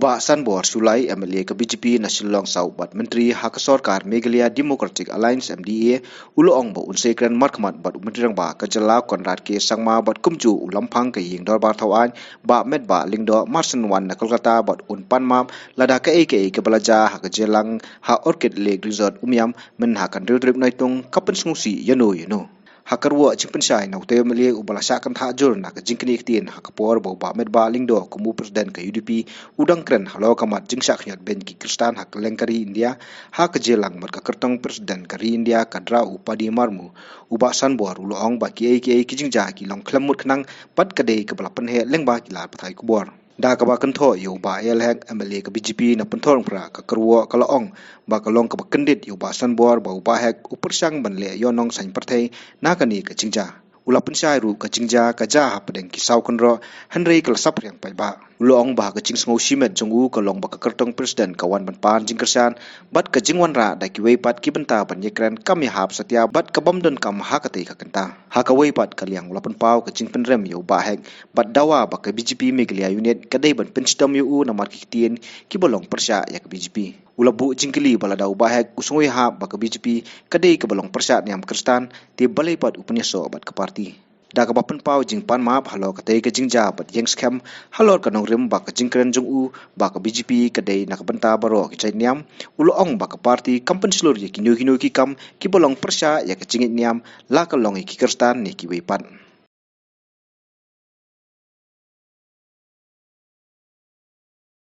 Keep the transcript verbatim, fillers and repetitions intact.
Bah Sanbor Shullai, M L A ka B J P na Shillong South bad Myntri ha ka sorkar Meghalaya Democratic Alliance, M D A, u la ong ba un sa ïakren markhmat bad u Myntri Rangbah ka jylla Conrad K Sangma bad kumjuh u Lamphang ka Ïing Dorbar Thawaiñ, Bah Metbah Lyngdoh, mar shen wan na Kolkata bad un pan map lada kaei kaei kaba la jia ha ka jingïalang ha Orchid Lake Resort Umiam mynha ka hynriew tarik Naitung, ka pynsngewsih ïano ïano. Ha ka ruh jingpynshai na utei u M L A uba la shah kynthah jur na ka jingknieh ktien ha ka por ba u Bah Metbah Lyngdoh kum u President ka U D P u dang kren halor ka mat jingshah khñiot beiñ ki Khristan ha kylleng ka ri India ha ka jingïalang bad ka kyrtong President ka ri India ka Dra Upadi Murmu, u Bah Sanbor u la ong ba kiei kiei ki jingjia ki long khlem mut khnang bad ka dei kaba la pynheh lyngba ki lad pathai khubor. Da kaba kynthoh ïa u Bah A L Hek, M L A ka B J P na Pynthorumphra, ka kyrwoh ka la ong ba ka long kaba kyndit ïa u Bah Sanbor ba u Bah Hek u pyrshang ban leh ïohnong saiñ pyrthei na kane ka jingjia. U la pynshai ruh ka jingjia ka jia hapdeng ki saw kynroh, hynrei ka la saphriang paidbah. U la ong ba ha ka jingsngew shimet jong u ka long ba ka kyrtong President ka wan ban pan jingkyrshan bad ka jingwanrah da kiwei pat ki bynta ban ïakren kam ïahap satia bad ka bym donkam ha katei ka kynta. Ha kawei pat ka liang u la pynpaw ka jingpynrem ïa u Bah Hek bad dawa ba ka B J P Meghalaya Unit ka dei ban pynshitom ïa u namar ki ktien kiba long pyrshah ïa ka B J P. U la buh jingkylli ba lada u Bah Hek u sngew ïahap ba ka B J P ka dei kaba long pyrshah niam Khristan, te balei pat u pynïasoh bad ka party. Da kaba pynpaw jingpan map halor katei ka jingjia bad ïeng skhem halor ka nongrim ba ka jingkren jong u ba ka B J P ka dei na ka bynta baroh ki jait niam, u la ong ba ka party kam pynshlur ïa kino kino ki kam kiba long pyrshah ïa ka jingngeit niam, la ka long ïa ki Khristan ne kiwei pat.